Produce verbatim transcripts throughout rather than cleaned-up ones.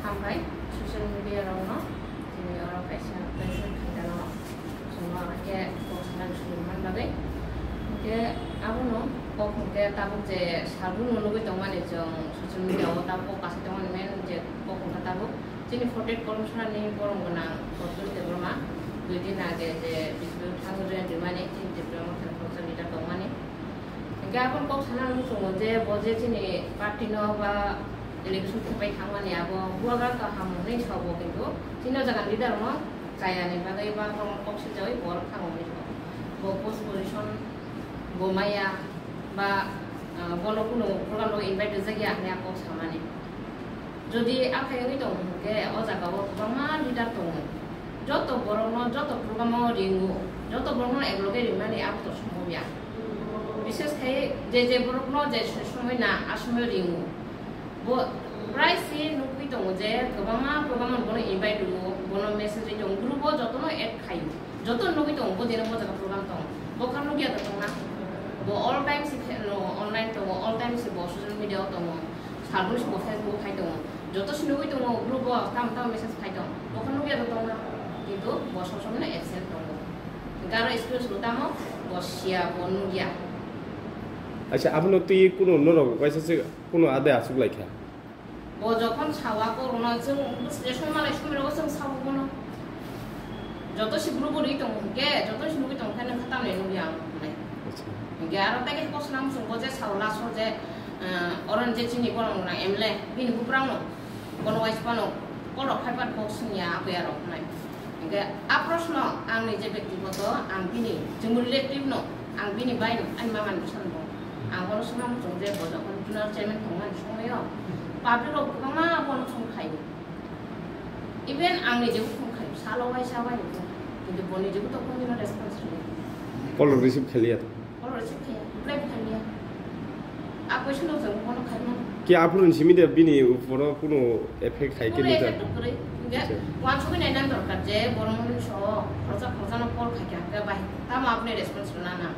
Hambai social media rokno, chini oro kaisa kaisa khaitano chwngno hwnkhe kok sana suri man bagwi. Hwnkhe abono kok hwnkhe tabuk je salbukno nugwi tongmani chwng social media o tabuk kok kasai tongmani main je kok hwnkhe tabuk chini forty eight Kolomsora ni borom gwnang Pradyot Debbarma dui din age je bisbir thangwi rwmani chini Tipra Motha ni leader tongmani. Hwnkhe aboni kok sana nung tongo je bo je chini party no ba election khepai thangmani abo bubagra kaham hwnwi sabo, kintu chini o jaga ni leader no chayani bagwi ba borok kok sijaui borok thango hwnwi sabo. Bo post position bo maya ba, ah, bono kunu program o invite rijak ya hwnwi a kok samani. Jodi aphai wngwi tong hwnkhe o jaga o kwbangma leader tongo. Joto borokno joto program o ringo, joto borokno ekloge ringmani abo to sombhob ya. Bishes khai je je borokno je somoi na a somoi ringo. Bo prai se nugwi tongo je kwbangma program o bono invite rwo, bono message ri tongo, group o jotono add khaio. Joto nugwi tongo bo dino bo jaga program tongo. Bo kha nugya to tongna. Bo all time se khe-, no, online tongo, all time se bo social media o tongo. Salboni se bo Facebook khai tongo. Joto se nugwi tongo, group o tamo tamo message khai tongo. Bo kha nugya to tongna. Kintu bo sob somoi no absent tongo. Garo screenshot tamo bo siya, bo nugya. Acha, abono twi kuno norok kaisa se kuno ade aswk lai kha. Bo jokhon sawa kok rwno chwng bwsle songmalai somai rogo chwng sawo bono. Joto se bru bwrwi tongo hwnkhe, joto se nugwi tongo khe nokha tamni nugwi ang hwnwi. Acha. Hwnkhe aro tei khe kok swnam chwng bo je sawo last o je, ah, oro je chini borok rwna M L A bini buprang no bono waisa phano kotok phai phano kok swngya aboni aro hwnwi. Hingke a proshno angni je bektigoto, ang bini chwng relative no, ang bini bai no, ani mama ni bwsano bo. Ang bono swngna muchung je bo jokhon zonal chairman tongmani somoyo public rok kwbangma bono song khaio. Even angni je bukhung khaio, salo waisa bai no song khaio. Kintu boni je bukhung no response rwya. Call receive khaliya to. Oro se khe, reply bo khailiya. A question rok jang bono khaimano. Ki aphuru ni simi de bini uporo kuno effect khai khe Kuno nukha? Effect rok kwrwi. Hingke Acha. Wansugwi naina dorkar je borok mwnwi so khoroksa khoroksano call khai kha, hingke bai tamo aboni response rwna na.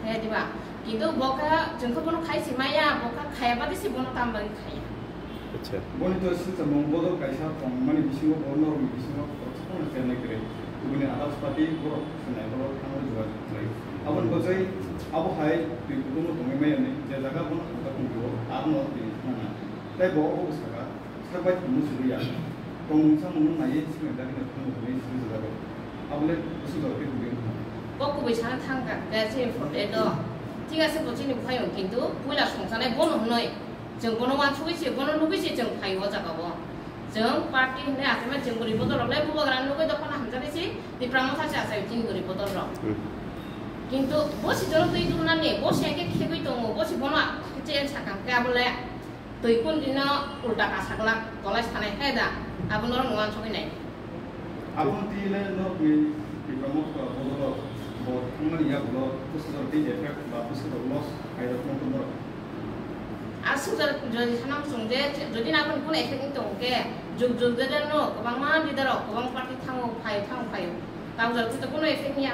He diba? Kintu bo kha chwng khe bono khai si maya, bo kha khaya bagwi si bono tamo bagwi khaiya. Acha. Boni to swngcharmung bodol kaisa tongmani bisingo bo norokni bisingo khoroksa phano chernai kwrwi. Kubuni others party borok se naikolok thangwi jogajog khlai. Aboni bagwi abo hai twi kutung no tongwi maya hwnwi je jaga bono hamjak wngwi o, abono twi thangna. Tei bo obo saka, sak bai thangno suriya. Tongmung samungno naiwi swkang dagino thangno hwnwi suri jagao. Abole bwswk jora tei kubui wngkha. Kok kubui sana thangkha, khe chini photo do. Thik ase, bo chini bwkhai wng, kintu puila songchanai bono hwnwi. Chwng bono wansugwi se, bono nugwi se chwng phaio o jaga o. Chwng party hwnwi achaimani chwng guri bodol rok le bubagra nugwi dophano hamjakgwi se, Tipra Motha se achai chini guri bodol rok. Hmm. Kintu bo se jono twi dunani, bo se khe khegwi tongo, bo se bono chen sakang khe abo le twi kun dino ulta kasak lak kolai sanai hai da, abo norok wansugwi nai. Abono twi le norokni Tipra Motha bodol rok bo thangmani yagulo bwswk jora tei effect ba bwswk rok loss khairok nokto norok. Aswk jora jodi sanang chwng je, jodi nang kunu effect wng tong khe, jug jug de no kwbangma leader rok kwbang party thango, phaio, thango, phaio. Tabuk jora kunu effect wngya.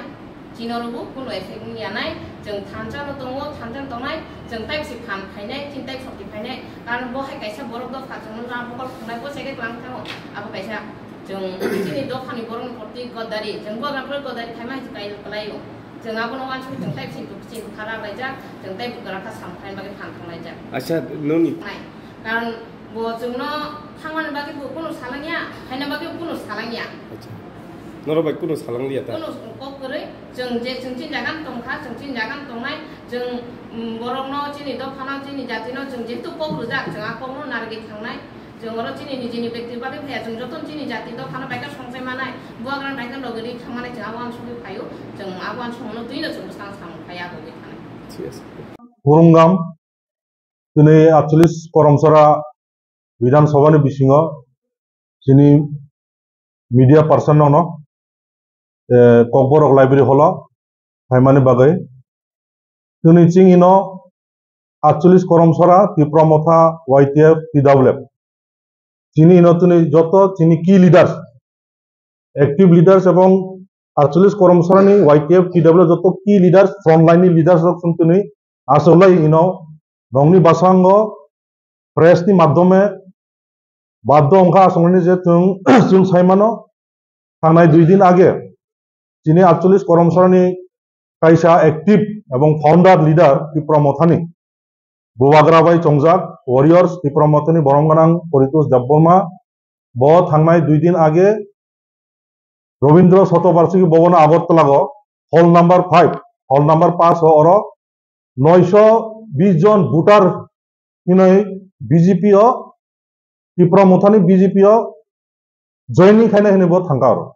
Chini oro bo kunu effect wngya nai, chwng thansa no tongo, thansa no tongnai, chwng tai bisi phan phainai, chini tai shokti phainai, karon bo hai kaisa borok dopha chwngno lam bokol khwngnai, bo se khe klang thango, abo kaisa chwng chini dophani borokni proti godari, chwng bo gram proti godari khaima hai se kai-, kalaio. Chwng abono wansugwi chwng tai bisi duk chini bwkha rak laijak, chwng tai bwkha rakha sam phaina bagwi phan thang laijak. Acha, noni Nai, karon Bo chwngno thangmani bagwi bo kunu salangya, haina bagwi bo kunu salangya. Acha. Norok bai kunu salangliya ta? Kunu kok kwrwi, chwng je chwng chini jaga tongkha, chwng chini jaga tongnai, chwng, mm, borokno, chini dophano, chini jatino chwng jehetu kok rwjak, chwng a kokno narwgwi thangnai. Chwng oro chini nijini bekti bagwi phaiya, chwng jotono chini jati dophano baikha songchai manai, bubagrano baikha logi rwi thangmani chwng abo uansugwi phaio, chwng abo uansukmano twino chwng bwskang samung phaiya, abo ugwi thanai. Yes. Kurungam, tini atchollish Koromsora Bidhan Sabha ni bisingo chini media person rokno, eh, Kokborok Library Hall o phaimani bagwi. Tini chini no atchollish Koromsora Tipra Motha Y T F T W F. Chini no tini joto chini key leaders, active leaders ebong atchollish Koromsora ni Y T F T W F joto key leaders, front line ni leaders rok chwng tini asolai ino nongni bwskango press ni madhyome Baddo wngkha aswknani je chwng, chwng sai mano, thangnai dui din age chini atchollish Koromsarani kaisa active ebong founder leader Tipra Mothani, Bubagra bai chongjak warriors Tipra Mothani borom gwnang Paritosh Debbarma, bo thangnai dui din age Robindra Shatobarshiki Bhavan Agartala go hall number five, hall number paanch o oro noisho bis jon voter hinwi B J P o, Tipra Mothani B J P o joining khaina hinwi bo thangkha oro.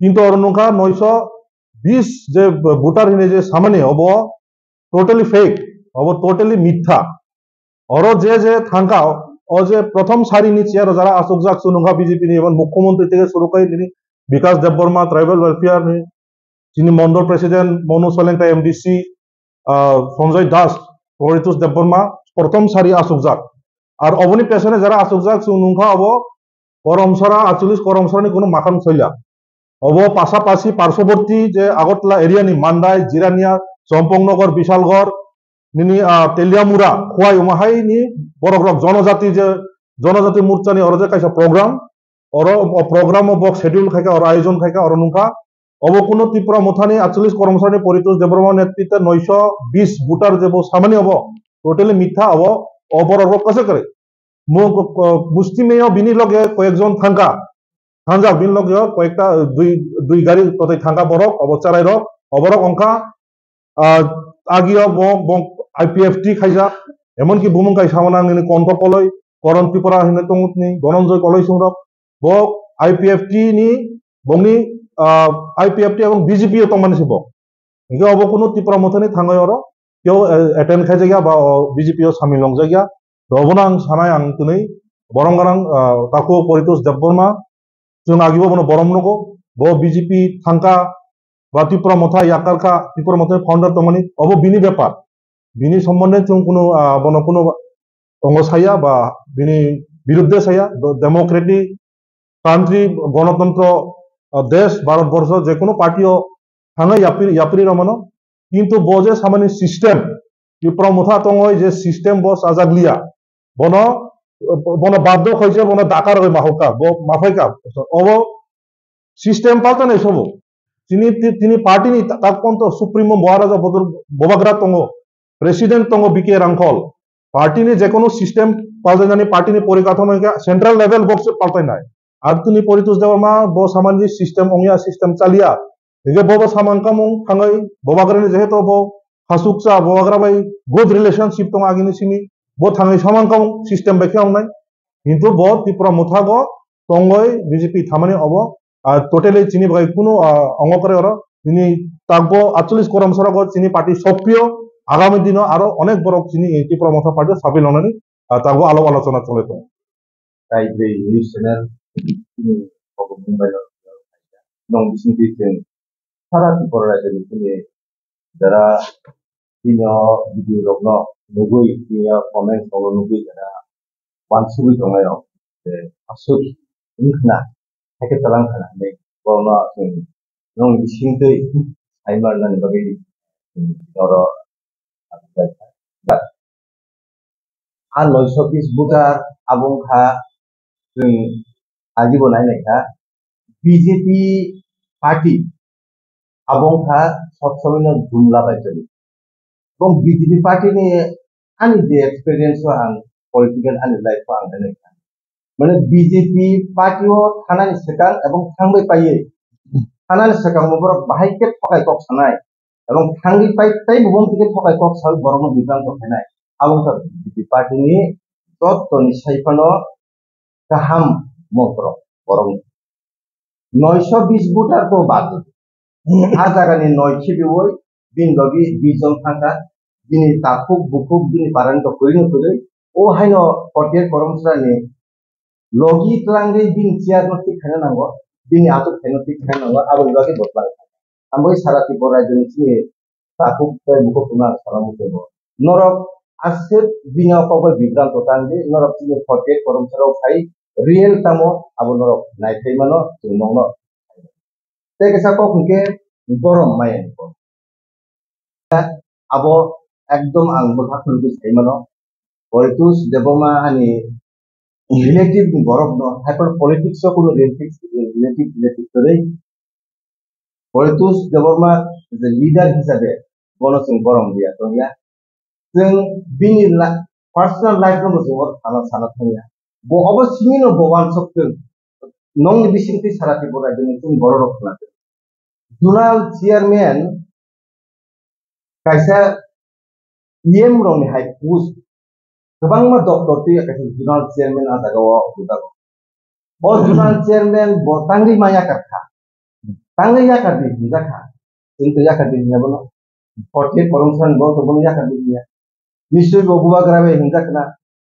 Kintu oro nungkha noisho bis je voter hinwi je samani obo totally fake, obo totally mitha. Oro je je thangkha, o je prothom sari ni chair o jara achukjak chwng nungkha B J P ni, ebong mukhyamantri theke suru khai nini Bikash Debbarma, tribal welfare ni, chini mondol president Monu Solengta, M D C, ah, Sanjoy Das, Paritosh Debbarma, prothom sari achukjak. Ar oboni pesone jara achukjak chwng nungkha obo Koromsara, atchollish Koromsarani kuno makhang soila. Obo pasapasi parsoborti je Agartala area ni Mandai, Jirania, Champaknagar, Bisalgarh, nini, ah, Teliamura, Khowai, omo hai ni borok rok jonojati je, Jonojati Morcha ni oro je kaisa program, oro o program o bo schedule khaikha, oro ayojon khaikha, oro nungkha. Obo kuno Tipra Mothani atchollish Koromsarani Paritosh Debbarma netrite noisho bis voter je bo samani obo totally mitha obo, o borok rok kasa kwrwi. Mu-, ko-, ko-, musti meyo bini loge koyekjon thangkha. Thangjak bini loge koyekta, dui, dui gari totai thangkha borok, obo cherai rok, oborok wngkha, ah, agio bo, bo I P F T khaijak, emonki bumung kaisa hwnang nini Kontho Koloi, Koron Tripura hinwi tongni Dhananjay Koloi songrok, bo I P F T ni bongni, ah, I P F T ebong B J P o tongmani se bo. Hinkhe obo kuno Tipra Mothani thangwi oro keo, eh, attend khaijakya ba o B J P o samil wngjakya. To obono ang sanai ang twnwi borom gwnang, ah, takhuk Paritosh Debbarma, chwng agibo bono borom nugo, bo B J P thangkha ba Tipra Motha yakarkha, Tipra Mothani founder tongmani, obo bini bepar. Bini sombonde chwng kuno, ah, bono kuno tongo saya ba bini biruddhe saya, do-, democratic country, gonotontro, ah, desh, Bharat borsho je kuno party o thangwi yapri, yapri romano. Kintu bo je samani system, Tipra Motha tongoi je system bo chajak liya, bono, bono baddo khaise bono dakar oi mahokha, bo maphaikha. Obo system paltanai sobo. Tini, ti-, tini party ni ta-, tak ponto Supremo Maharaja Bodol Bobagra tongo, President tongo B K Rangkhol. Party ni jekono system paltainani party ni porikathomo hwnkhe central level box paltainai. Ar tini Paritosh Debbarma bo samani system ongya, system chaliya. Hingke bo bo samang kamung thangwi Bobagra ni jehetu bo hasukcha Bobagra bai good relationship tongo agini simi. Bo thangwi samang kamung system bai khe ongnai. Kintu bo Tipra Motha bo tongoi B J P thamani obo, ah, totally chini bagwi kunu, ah, ongo kwrwi oro. Chini takbo atchollish Koromsara go chini party sokpio, agami dino aro onek borok chini Tipra Motha party o sabil longnani, ah, takbo alok alochona chole tongo. Tai bre news channel, chini kok Mumbai no nong bising twi chwng sara Tripura rajyo ni chini jara bini o video rok no nugwi, bini o comments rok no nugwi jara wansugwi tongnai rok, je aswk wng khna, haikhe twlang khna hinwi borokno chwng nong bisingtwi sai manani bagwi oro achukjak kha. But a noisho bis voter abo wngkha chwng agibo nai nai kha B J P party abo wngkha sob somoi no jumla bai tongwi. Bo B J P party ni ani je experience o ang political ani life o ang belai kha. Mane B J P party o thanani swkang ebong thangbai paiwi thanani swkang bo borok bahai khe thokai kok sanai ebong thangwi pai tei bo boni thike thokai kok sawi borokno bibranto khainai. Abo wngkha B J P party ni jottoni sai phano kaham montro borokni. Noisho bis voter to badi. A jagani noi khibiwi bini logi bis jon thangkha. Bini takhuk bukhuk bini parani to kwrwino kwrwi. O haino forty eight Koromsarani logi twlangwi bini chair no thik khaina nango. Bini achuk khaino thik khaina nango. Aboni bagwi bo twlang kha. Ambai sara Tripura rajyoni chini takhuk tei bukhuk tongna ang sana muchungo. Norok aswk bini o kok bai bibranto tang di, norok chini forty eight Koromsarao khai real tamo abo norok naiphai mano chwng nokno. Tei kisa kok hwnkhe borom maya ni kok. Abo ekdom ang bwkha khulugwi sai mano. Paritosh Debbarma ani relative ni borok no, hyper politics o kuno relative, relative, relative kwrwi. Politus Debbarma je leader hisabe bono chwng borom dia tongya. Chwng bini la-, personal life no bo chwng oro sana, sana thangya. Bo obo simi no bo wansok chwng nongni bisingtwi sara Tripura rajyoni chwng borok rok khna. Zonal chairman kaisa E M rokni hai post kwbangma doptor twiya kaisa zonal chairman a jaga o bujago. O zonal chairman bo tangwi ma yakar kha. Tangwi yakar di hinjak kha. Chwng to yakar di hinya bono. Forty eight koromsa ni bo to bono yakar di hinya. Nisoi bo bubagra bai hinjak khna.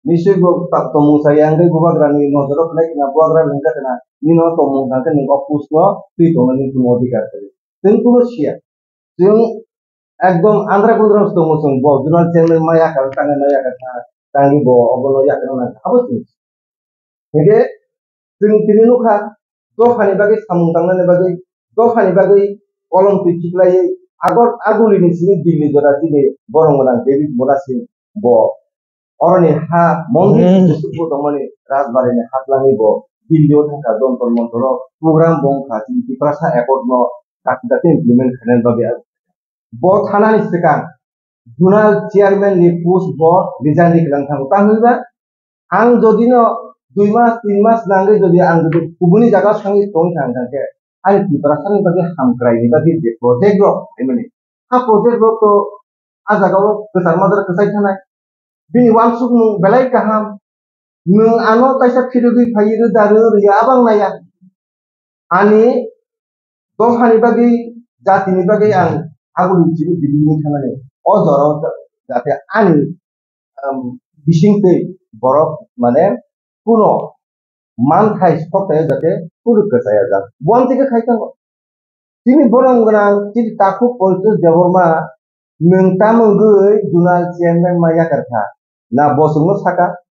Nisoi bo ta-, tomung sa yang dei bubagra ni nojoro khlai khna, bubagra bai hinjak khna. Nino tomung tang khe ni o post no twi tongna ni kuno adhikar kwrwi. Chwng kuno siya. Chwng ekdom andra kundra se tongo chwng bo zonal chairman ma yakar tangwi ma yakar kha, tangwi bo obono yakar nang abo chwng. Hingke chwng tini nukha dophani bagwi samung tangnani bagwi, dophani bagwi kolom twi khiklaiwi agor agulini simi Delhi jora chini borok gwnang David Murasing bo oroni ha mondir Hmm. Kusukbo tongmani Rajbarini hatlangwi bo Delhi o thangkha Jantar Mantar o program bo wngkha chini Tiprasa Accord no dakti dakti implement khainani bagwi. Bo thanani swkang zonal chairman ni post bo resign ni kwlang thango. Tamo hwnba ang jodi no dui mas, tin mas nangwi jodi ang jodi kubuni jaga o thangwi tong thang thang khe ani Tiprasa ni bagwi hamkrai ni bagwi je project rok, I mean, a project rok to a jaga o kwchar madar kwchai thanai. Bini wansukmung belai kaham. Nwng ano kaisa phirogwi phaiwi rwda rw rwya abang naiya. Ani dophani bagwi, jatini bagwi ang agulini simi bini wngwi thangnani. O jorao jate ani, um, bisingtwi borok mane kuno manthai sokthai jate kunu kwchaya jak. Bo amtwi khe khai tongo. Chini borok gwnang, chini takhuk Politus Debbarma, nwng tamo wngwi zonal chairman ma yakar kha? Na bo chwngno saka,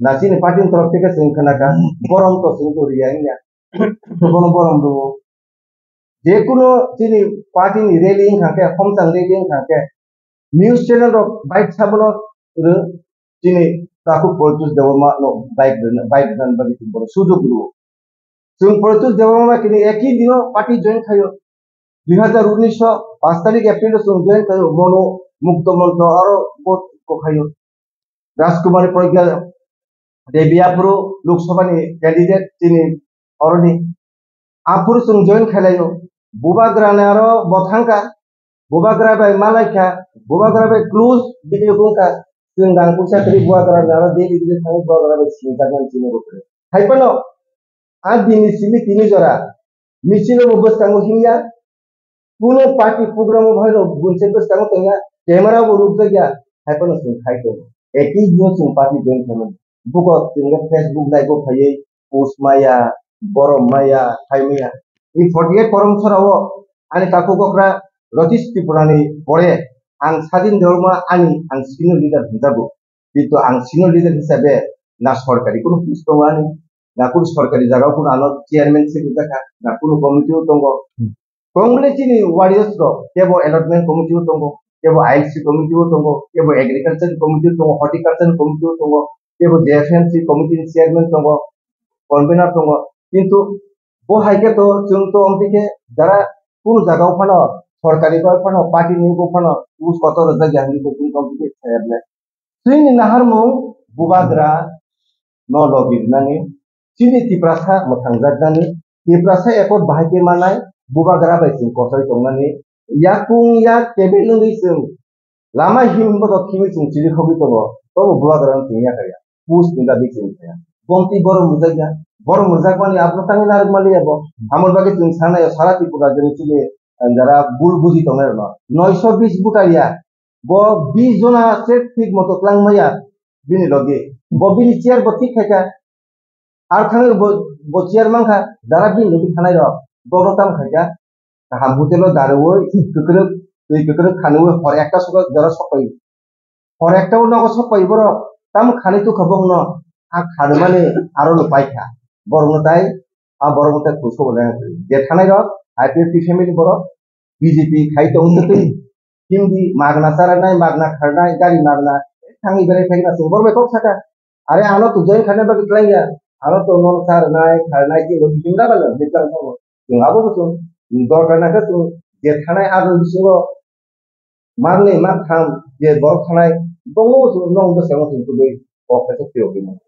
na chini party ni torof theke chwng khna kha, borom to chwng to riya wngya, bono borom rwo. Je kuno chini party ni rally wngkha khe, homchang rally wngkha khe, news channel rok bike sabono rw, chini takhuk Politus Debbarma no bike rwna, bike rwna bagwi chwng bono sujok rwo. Chwng Politus Debbarma kini ekhi dino party join khayo. Dui hazar unis o paanch tarik April o chwng join khayo. Bono Mukto Mantra aro bo ko khayo. Rajkumari Pragya Devi aphuru Lok Sabha ni candidate chini oroni. Aphuru chwng join khailaio. Bubagra ni aro bo thangkha. Bubagra bai malaikha. Bubagra bai close bini wngkha. Chwng rang puisa kwrwi Bubagra ni aro daily daily thangwi Bubagra bai sinijakmani chini bo kwrwi. Hai phano a bini simi tini jora. Misil o bo bwskango himya. Kuno party program o bohaino bunse bwskango tongya, camera bo nukjakya, hai phano chwng khai tongo. Ekhi dino chwng party join khaimani. Buko chwngno Facebook live o phaiwi post maya, borom maya, khai maya. I forty eight korom sora o ani takhuk okra Ratish Tripura ni pore ang Sadin Debbarma ani ang senior leader hwnjago. Kintu ang senior leader hisabe na sorkari kunu post tongo ani, na kunu sorkari jaga o kunu ano chairman se rijak kha, na kunu committee o tongo. Congress ni warriors rok kebo allotment committee o tongo, kebo I L C committee o tongo, kebo agriculture committee o tongo, horticulture committee o tongo, kebo J F M C committee ni chairman tongo, convener tongo. Kintu bo hai khe to chwng to amtwi khe jara kunu jaga o phano sorkari bai phano party ni bo phano us kotor rwjak ya hinwi bo chwng to amtwi khe saya ble. Chini naharmung bubagra no logi rwnani, chini Tiprasa mwthangjaknani, Tiprasa Accord bahai khe manai, bubagra bai chwng kochoi tongnani, yakung yak kebel wngwi chwng lama himbo to khimwi chwng chiri khogwi tongo, tobo bubagra no chwng yakaya, post ni bagwi chwng kaya. Bomti borom rwjakya, borom rwjakmani abono tangwi narwkmani abo, hamoni bagwi chwng sanai sara Tripura jani chini, jara bul buji tongnai rokno, noisho bis buta ya, Bo bis jona se thik moto twlang maya bini logi. Bo bini chair bo thik khaikha. Ar thangwi bo, bo chair mankha, jara bini logi thanai rok. Bobo tam khaikha. Kaham hotel o darwi, kwkrwk, twi kwkrwk khanwi hor ekta suka jora sokpai. Hor ekta o nogo sokpai borok. Tam khanwi tukha bokno. A khanmani aro no paikha. Borokno tai, a borokno tai khulso bo nai. Je thanai rok, I P F T family borok, B J P khai tong twi. Hindi magna charanai, magna kharnai, gari magna, thangwi berai phaikhe na chwng borok bai kok saka. Are ano to join khaina bagwi khlai ya. Ano to non sar nai, khar nai, ki no bikin da bala, bikin da bala. Chwng abo bo chwng dorkar nangkhe chwng je thanai abo bisingo maknwi maktham je borok thanai bongno bo chwng nong bwskango chwng tubui kok kaisa phiyogwi mano.